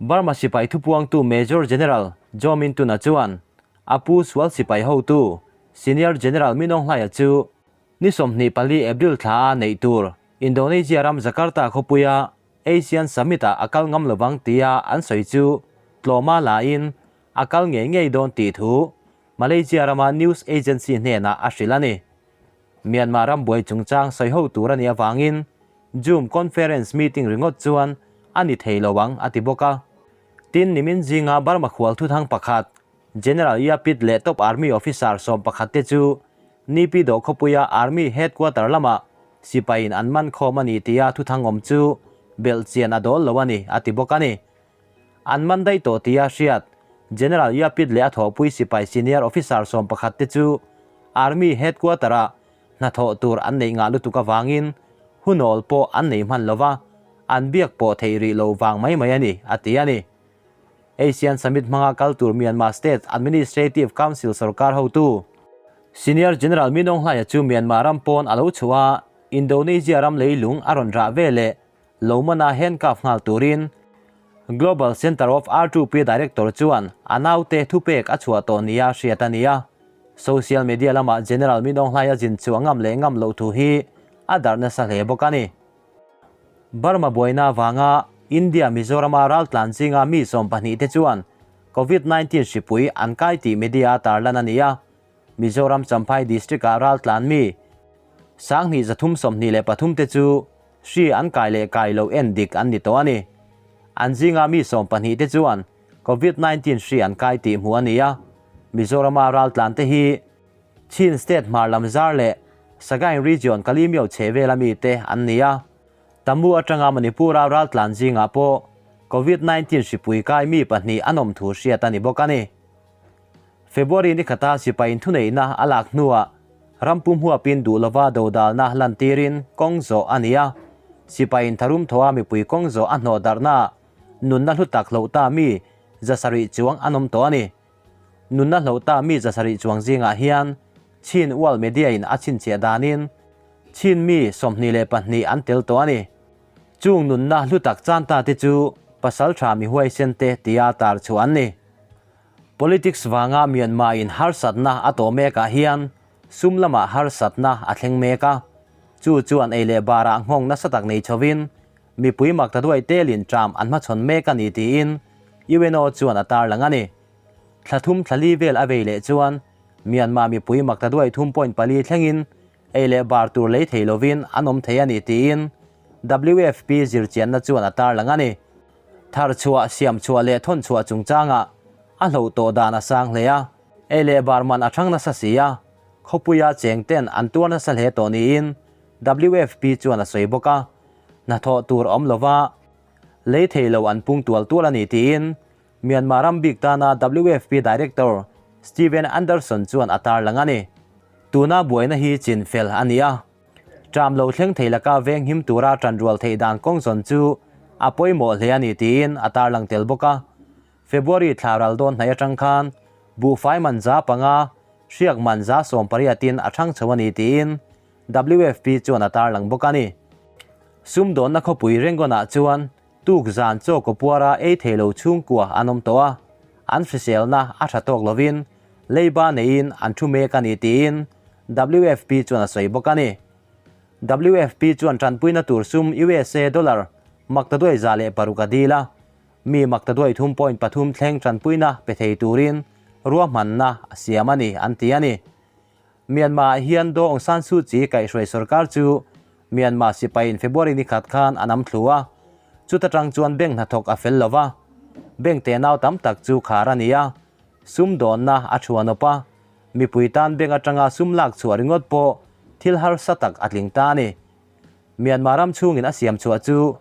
Burma sipai thupuangtu Major General Zaw Min Tun-a chuan a pu sual sipai hotu Senior General Min Aung Hlaia chu ni 24 April thla a neih tur Indonesia ram Jakarta khawpuia ASEAN Summit-ah a kal ngam lovang tia an sawi chu tlawma lain a kal ngei ngei dawn tih thu Malaysia rama news agency hnenah a hrilh a ni. Myanmar ram buai chungchang sawi ho tur a nih avangin Zoom conference meeting ringawt chuan a ni thei lo ang a ti bawk a. Tin, nimin zinga Burma khual thuthang pakhat, General Yapit leh top army officer 11 te chu Naypyidaw khawpuia army headquarter lamah sipaiin an man khawm a ni tia thuthang awm chu belhchian a dawl lo a ni a ti bawk a ni. An man daih tawh tia hriat, General Yapit leh a thawhpui sipai senior officer 11 te chu Army headquarter-ah hnathawh tur an neih ngah lutuk avangin hunawl pawh an nei hman lova, an biak pawh theih rih lo vang mai mai a ni, a ti a ni. ASEAN Summit hmanga kal tur Myanmar State Administrative Council sorkar hotu, Senior General Min Aung Hlaia chu Myanmar ram pawn a lo chhuah a, Indonesia ram leilung a rawn rah ve leh lo mana handcuff nghal turin Global Center of R2P Director chuan a naute thupek a chhuah tawh nia hriat a ni a. Social media lamah General Min Aung Hlaia zin chu a ngam leh ngam loh thu hi a darh nasa hle bawk a ni. Burma buaina avanga India Mizorama raltlan zinga mi 12 te chuan Covid-19 hripui an kai tih media a tarlan a ni a. Mizoram Champhai District-ah raltlan mi 2323 te chu hri an kai leh kai lo en dik an ni tawh a ni. An zinga mi 12 te chuan Covid-19 hri an kai tih hmuh a ni a. Mizorama raltlan te hi Chin State hmar lam zar leh Sagaing Region Kalimyo chhehvela mi te an ni a. Tamu atanga Manipur-a raltlan zingah pawh Covid-19 hripui kai mi pahnih an awm thu hriat a ni bawk a ni. February ni khata sipai inthuneihna a lak hnuah rampum huapin duh lova dodalna lantirin kawng zawh a ni a. Sipai intharum thawha mipui kawng zawh a hnawh darhnaah nunna hlu tak hloh ta mi 700 chuang an awm tawh a ni. Nunna hloh ta mi 700 chuang zingah hian Chin World Media in a chhinchhiah danin Chin mi 22 an tel tawh a ni. Chung nunna hlu tak chan ta te chu pasal tha mi huaisen te tia tar chhuah an ni. Politics vanga Myanmar in harsatna a tawh mekah hian sum lamah harsatna a thleng mek a. Chu chuan ei leh barah nghawng nasa tak nei chhovin mipui mak ta duai telin tram an hmachhawn mek a ni tiin UNO chuan a tarlang a ni. Thla thum thla li vel a vei leh chuan Myanmar mipui mak ta duai 3.4 thlengin ei leh bar tur lei thei lovin an awm thei a ni tiin WFP zirchianna chuan a tarlang a ni. Thar chhuah, siam chhuah leh thawn chhuah chungchangah a hloh tawh dan a sang hle a, ei leh bar man a thang nasa si a, khawpuia cheng ten an tuar nasa hle tawh niin WFP chuan a sawi bawk a, hnathawh tur awm lova lei thei lo an pung tual tual a ni tiin Myanmar ram bik tana WFP Director Steven Anderson chuan a tarlang a ni. Tuna buaina hi chin fel a ni a. Tram lo thleng thei laka veng him tura tanrual theih dan kawng zawn chu a pawimawh hle a ni tiin a tarlang tel bawk a. February thla ral dawn hnaih atang khan buhfai man 500, hriak man 18% a thang chho a ni tiin WFP chuan a tarlang bawk a ni. Sumdawnna khawpui Rangoon-ah chuan tuk zan chaw kawpuara ei thei lo chhungkua an awm tawh a, an hriselna a tha tawk lovin leiba neiin an thu mek a ni tiin WFP chuan a sawi bawk a ni. WFP chuan tanpuina tur sum usa dollar maktaduai 106 a dil a, mi maktaduai 3.3 thleng tanpuina pe thei turin ruahmanna a siam a ni an ti a ni. Myanmar ah hian Daw Aung San Suu Kyi kaihhruai sorkar chu Myanmar sipaiin February ni khat khan an am thlu a, chuta tang chuan bank hnathawk a fel lova, bank tenau tam tak chu khar a ni a, sum dawnna a thuan awp a, mipui tan bank atanga sum lak chhuah ringawt pawh thil harsa tak a tling ta a ni. Myanmar ram chhungin a siam chhuah chu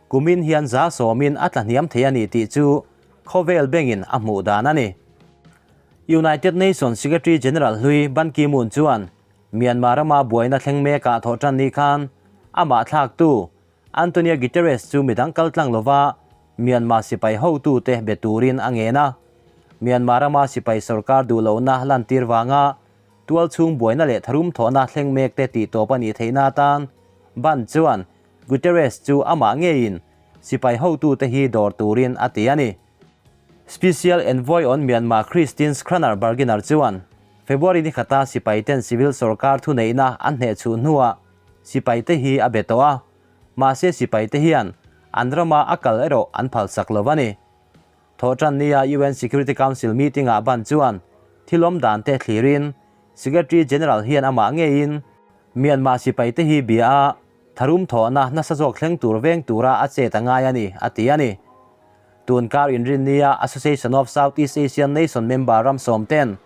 kumin hian 10% a tla hniam thei a ni tih chu khawvel bank-in a hmuh dan a ni. United Nations Secretary General hlui Ban Ki-moon chuan Myanmar rama buaina thleng mekah thawh tan ni khan amah thlaktu Antonio Guterres chu midang kal tlang lova Myanmar sipai hotute be turin a ngen a. Myanmar rama sipai sorkar duh lohna lantir vanga tual chhung buaina leh tharum thawhna thleng mek te tih tawp a nih theihna atan Ban chuan Guterres chu amah ngeiin sipai hotute hi dawr turin a ti a ni. Special Envoy on Myanmar Christine Schraner Burgener chuan February ni khata sipai ten civil sorkar thuneihna an hneh chhuh hnuah sipai te hi a be tawh a, mahse sipai te hian an rama a kal erawh an phalsak lo a ni. Thawhtan nia UN Security Council meeting ah ban chuan thil awm dan te thlirin Secretary General hian amah ngeiin Myanmar sipai te hi bia a tharum thawhna nasa zawk thleng tur veng tura a chet a ngai a ni, a ti a ni. Tun kar inrin nia Association of Southeast Asian Nation member ram sawm ten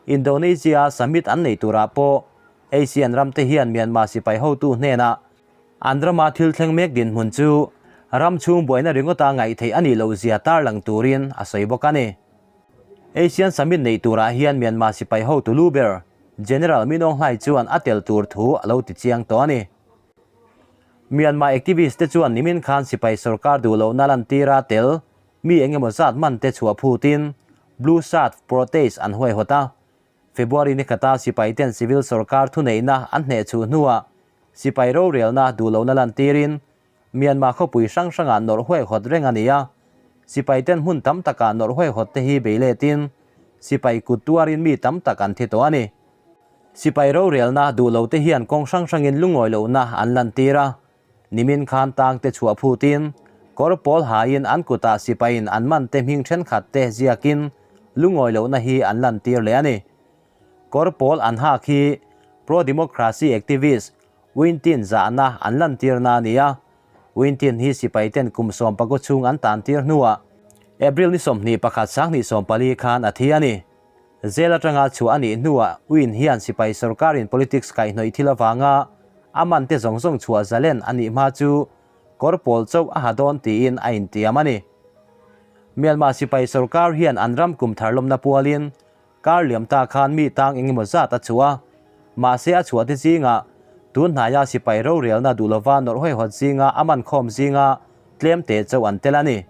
Indonesia summit an nei turah pawh Asian ram te hian Myanmar sipai hotu hnenah an rama thil thleng mek dinhmun chu ram chhung buaina ringawta ngaih theih a nih loh zia tarlang turin a sawi bawk a ni. Asian summit neih turah hian Myanmar sipai hotu lu ber General Min Aung Hlaing chuan a tel tur thu a lo ti chiang tawh a ni. Myanmar activist te chuan nimin khan sipai sorkar duh lohna lantira tel mi eng emaw zat man te chhuah phutin Blue Shirt protest an huaihawt a. February ni khata sipai ten civil sorkar thuneihna an hneh chhuh hnuah sipai rorelna duh lohna lantirin Myanmar khawpui hrang hrangah nawrh huaihawt reng a ni a. Sipai ten hmun tam takah nawrh huaihawt te hi bei letin sipai kut tuarin mi tam tak an thi tawh a ni. Sipai rorelna duh lo te hian kawng hrang hrangin lungawi lohna an lantir a. Nimin khan tang te chhuah phutin kawr pawl hain an kutah sipaiin an man te hming thenkhat te ziakin lungawi lohna hi an lantir leh a ni. Kawr pawl an hak hi pro-democracy activist Wintin zahna an lantirna a ni a. Wintin hi sipai ten kum sawmpaku chhung an tantir hnuah April ni 21 2014 khan a thi a ni. Jail atanga chhuah a nih hnuah Win hian sipai sorkarin politics kaihhnawih thil avanga a man te zawng zawng chhuah zalen a nih hma chu kawr pawl chauh a ha dawn tiin a intiam a ni. Myanmar sipai sorkar hian an ram kum thar lawmna pualin kar liam ta khan mi tang eng emaw zat a chhuah a, mahse a chhuah te zingah tun hnaia sipai rorelna duh lova nawrh hawihawt zinga a man khawm zinga tlem te chauh an tel a ni.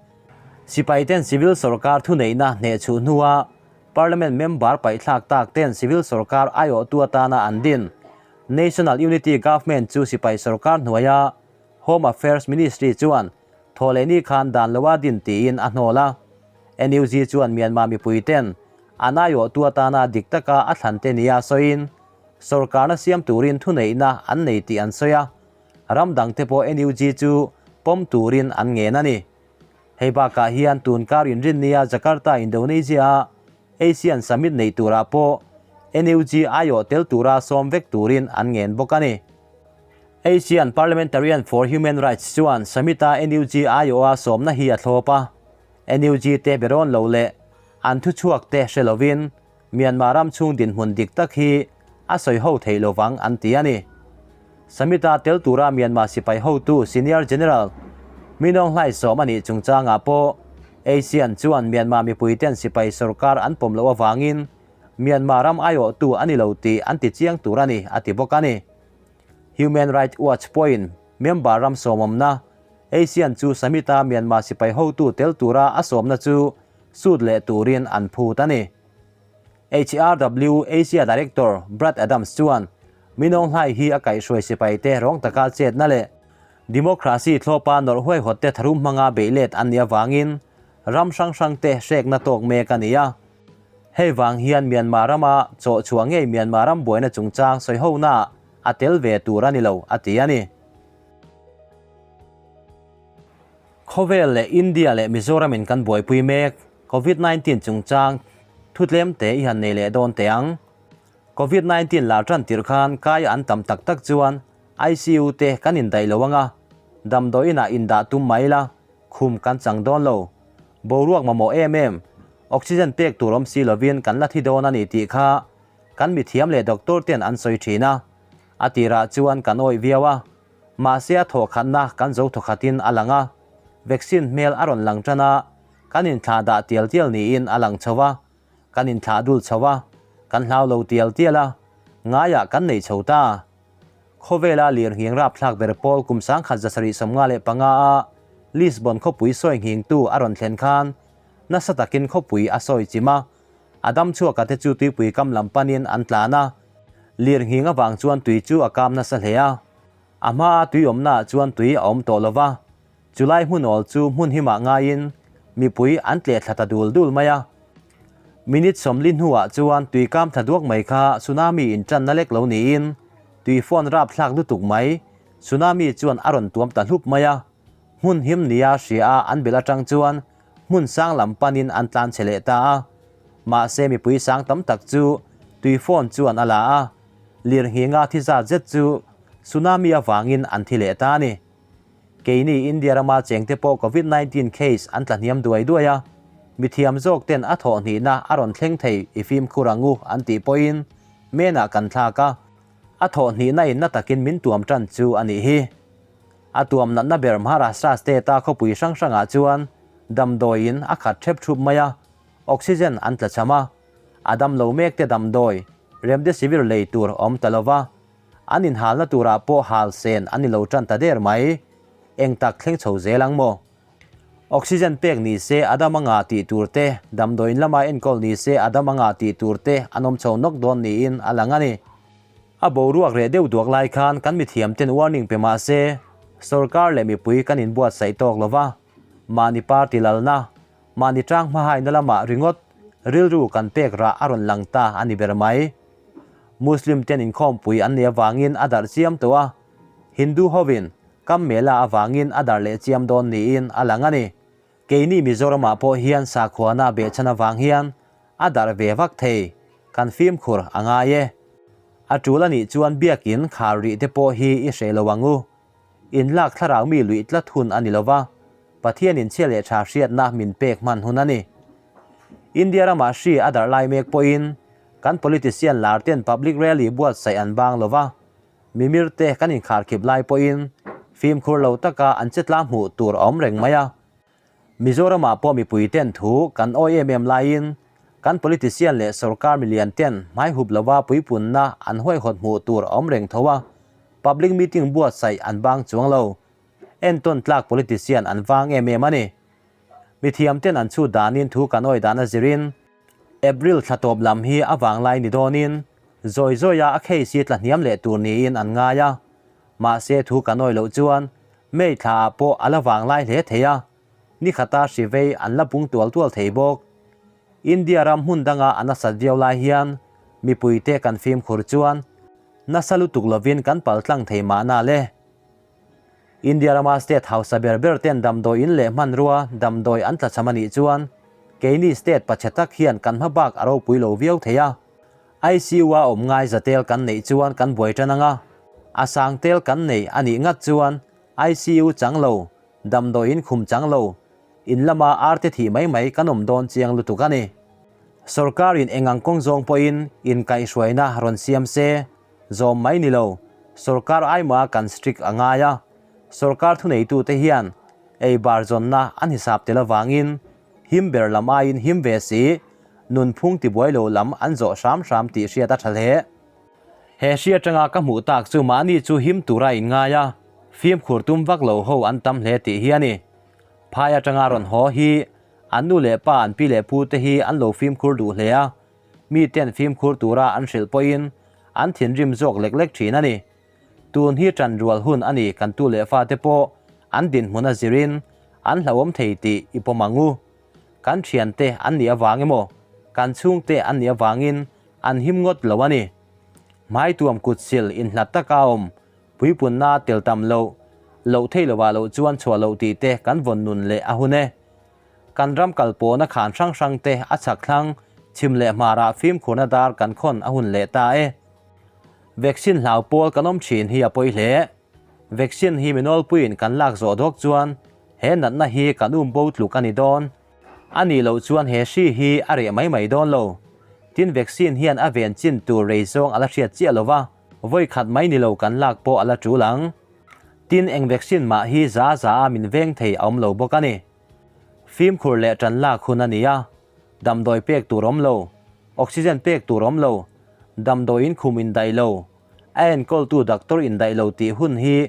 Sipai ten civil sorkar thuneihna hneh chhuh hnua Parliament member paihthlak tak ten civil sorkar aiawhtu atana an din National Unity Government chu sipai sorkar hnuaia Home Affairs Ministry chuan thawhlehni khan dan loa din tiin a hnawl a. NUG chuan Myanmar mipui ten an aiawhtu atana dik taka a thlan te nia sawiin sorkarna siam turin thuneihna an nei tih an sawi a, ram dangte pawh NUG chu pawm turin an ngen a ni. Hei bakah hian tun kar inrinnia Jakarta, Indonesia-a ASEAN Summit neih turah pawh NUG aiawh tel tura sawm vek turin an ngen bawk a ni. ASEAN Parliamentarian for Human Rights chuan Summit-a NUG aiawha sawmna hi a thlawp a, NUG te be rawn lo leh an thuchhuak te hre lovin Myanmar ram chhung dinhmun dik tak hi a sawi ho theih lovang an ti a ni. Summit-a tel tura Myanmar sipai hotu Senior General Min Aung Hlaing sawm a nih chungchangah pawh ASEAN chuan Myanmar mipuiten sipai sorkar an pawm loh avangin Myanmar ram aiawhtu a ni lo tih an ti chiang tur a ni a ti bawk a ni. Human Rights Watch pawhin member ram sawmawmna ASEAN chu Summit-a Myanmar sipai hotu tel tura a sawmna chu sut leh turin an phut a ni. HRW Asia Director Brad Adams chuan Min Aung Hlaing hi a kaihhruai sipaite rawng taka chetna leh democracy thlawpa nawrh huaihawtte tharum hmanga beih let an nih avangin ram hrang hrangte hrekna tawk mek a ni a. Hei vang hian Myanmar rama chawh chhuah ngei Myanmar ram buaina chungchang sawihona a tel ve tur a ni lo, a ti a ni. Khawvel leh India leh Mizoram in kan buaipui mek Covid 19 chungchang thu tlem te i han nei leh dawn teh ang. Covid 19 lar tan tirh khan kai an tam tak tak chuan ICU te kan indaih lo anga, damdawiin ah indah tum mai ila khum kan chang dawn lo. Boruak mamawh em em, oxygen pek tur awm si lovin kan la thi dawn a ni tih kha kan mithiam leh doctor ten an sawi thin a, a tirah chuan kan awih viau a. Mahse a thawhkhatna kan zo thawkhatin a lang a, vaccine hmel a rawn lang tan a, kan inthlah dah tial tial niin a lang chho a, kan inthlah dul chho a, kan hlau lo tial tial a, ngaiah kan nei chho ta. Khawvela lirnghing rapthlak ber pawl kum 1775 a Lisbon khawpui sawi nghingtu a rawn thlen khan nasa takin khawpui a sawi chim a, a dam chhuaka te chu tuipui kam lam panin an tlan a, lirnghing avang chuan tui chu a kam nasa hle a, a hmaa tui awmnaah chuan tui a awm tawh lo va. Chulai hmun awl chu hmun himah ngaiin mipui an tleh thla ta dul dul mai a. Minute 40 hnuah chuan tui kam thla duak mai kha tsunami in tanna lek lo niin tui fawn rap thlak lutuk mai tsunami chuan a rawn tuam ta hlup mai a. Hmun him nia hria a an belh atang chuan hmun sang lam panin an tlan chhe leh ta a. Mahse mipui sang tam tak chu tui fawn chuan a la a, lirnghinga thi zat zet chu tsunami avangin an thi leh ta a ni. Keini India rama chengte pawh Covid 19 case an tla hniam duai duai a, mithiam zawk ten a thawh hnihna a rawn thleng thei i fimkhur ang u an tih pawhin menah kan thlak a, a thawh hnihna in na takin min tuam tan chu a nih hi. A tuam natna ber Maharashtra state a khawpui hrang hrangah chuan damdawiin a khat ṭhep ṭhup mai a, oxygen an tla cham a, a damlo mek te damdawi remdesivir lei tur awm ta lova, an inhalna turah pawh hal sen an ni lo tan ta der mai. Eng tak thleng chho zel ang maw? Oxygen pek ni se a dam anga tih tur te, damdawiin lama enkawl ni se a dam anga tih tur te an awm chho nawk dawn niin a lang a ni. A boruak reh deuh duak lai khan kan mithiam ten warning pe mah se, sorkar leh mipui kan inbuatsaih tawk lo va, mahni party lalna, mahni tang hmahaina lamah ringawt rilru kan pek rah a rawn lang ta a ni ber mai. Muslim ten inkhawmpui an nei avangin a darh chiam tawh a, Hindu hovin kam mela avangin a darh leh chiam dawn niin a lang a ni. Keini Mizoramah pawh hian sakhuana behchhan avang hian a darh ve vak thei, kan fimkhur a ngai e. A tul a nih chuan biakin khar rih te pawh hi i hreh lo ang u. Inlak thlarau mi luih tlat hun a ni lo va, Pathianin chhia leh tha hriatna min pek hman hun a ni. India ramah hri a darh lai mek pawhin kan politician lar ten public rally buatsaih an bang lo va, mimir te kan inkharkhip lai pawhin fimkhur lo taka an che tlang hmuh tur a awm reng mai a. Mizoramah pawh mipui ten thu kan awi em em laiin kan politician leh sorkar milian ten hmaihup lova puipunna an huaihawt hmuh tur a awm reng tho a, public meeting buatsaih an bang chuang lo. Entawn tlak politician an vang em em a ni. Mithiam ten an chhut danin thu kan awi dan a zirin April thla tawp lam hi a vanglai ni dawnin zawi zawia a case hi tla hniam leh tur niin an ngai a. Mahse thu kan awi loh chuan May thla ah pawh a la vanglai hle thei a, ni khata hri vei an la pung tual tual thei bawk. India ram hmun danga a nasat viau lai hian mipuite kan fimkhur chuan nasa lutuk lovin kan paltlang thei mahna le. India rama state hausa ber ber ten damdawi in leh hmanrua damdawi an tlachham a nih chuan keini state pachhe tak hian kan hma bak a ropui lo viau thei a. ICU a awm ngai za tel kan neih chuan kan buai tan ang a, a sang tel kan nei a nih ngat chuan ICU chang lo, damdawi in khum chang lo, in lama arte thih mai mai kan awm dawn chiang lutuk a ni. Sorkarin eng ang kawng zawng pawhin inkaihhruaina rawn siam se, Zawm mai ni lo, sorkar aima kan strict a ngai a, sorkar thuneitute hian ei bar zawnna an hisap tel avangin him ber lam aiin him ve si, nunphung tibuai lo lam an zawh hram hram tih hriat a tha hle. He hri atanga ka hmuh tak chu mahni chu him tura inngai a, fimkhur tum vak lo ho an tam hle tih hi a ni. Phai atanga rawn haw hi an nu leh pa an pi leh pu te hi an lo fimkhur duh hle a, Miten fimkhur tura an hrilh pawhin an thinrim zawk lek lek thin a ni. Tun hi tan rual hun a ni kan tu leh fate pawh an dinhmun a zirin an hlauhawm thei tih i pawm ang u. Kan thiante an nih avang emaw kan chhungte an nih avangin an him ngawt lo a ni. Hmaituam kutsil inhlat taka awm puipunna tel tam loh, loh thei lovah loh chuan chhuah loh tih te kan vawn nun leh a hun e. Kan ram kal pawhna khan hrang hrang te a chhak thlang, chhim leh hmarah fimkhurna dar kan khawn a hun leh ta e. Vaccine hlau pawl kan awm thin hi a pawi hle. Vaccine hi minawlpuiin kan lak zawh dawk chuan he natna hi kan um bo tluk a ni dawn. A nih loh chuan he hri hi a reh mai mai dawn lo. Tin vaccine hian a ven chin tur rei zawng a la hriat chiah lo va, vawi khat mai ni lo kan lak pawh a la tul ang. Tin eng vaccine mah hi za za a min veng thei a awm lo bawk a ni. Fimkhur leh tan lak hun a ni a, damdawi pek tur awm lo, oxygen pek tur awm lo, damdawiin khum indaih lo, a enkawltu doctor indaih lo tih hun hi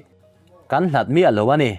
kan hlat miah lo a ni.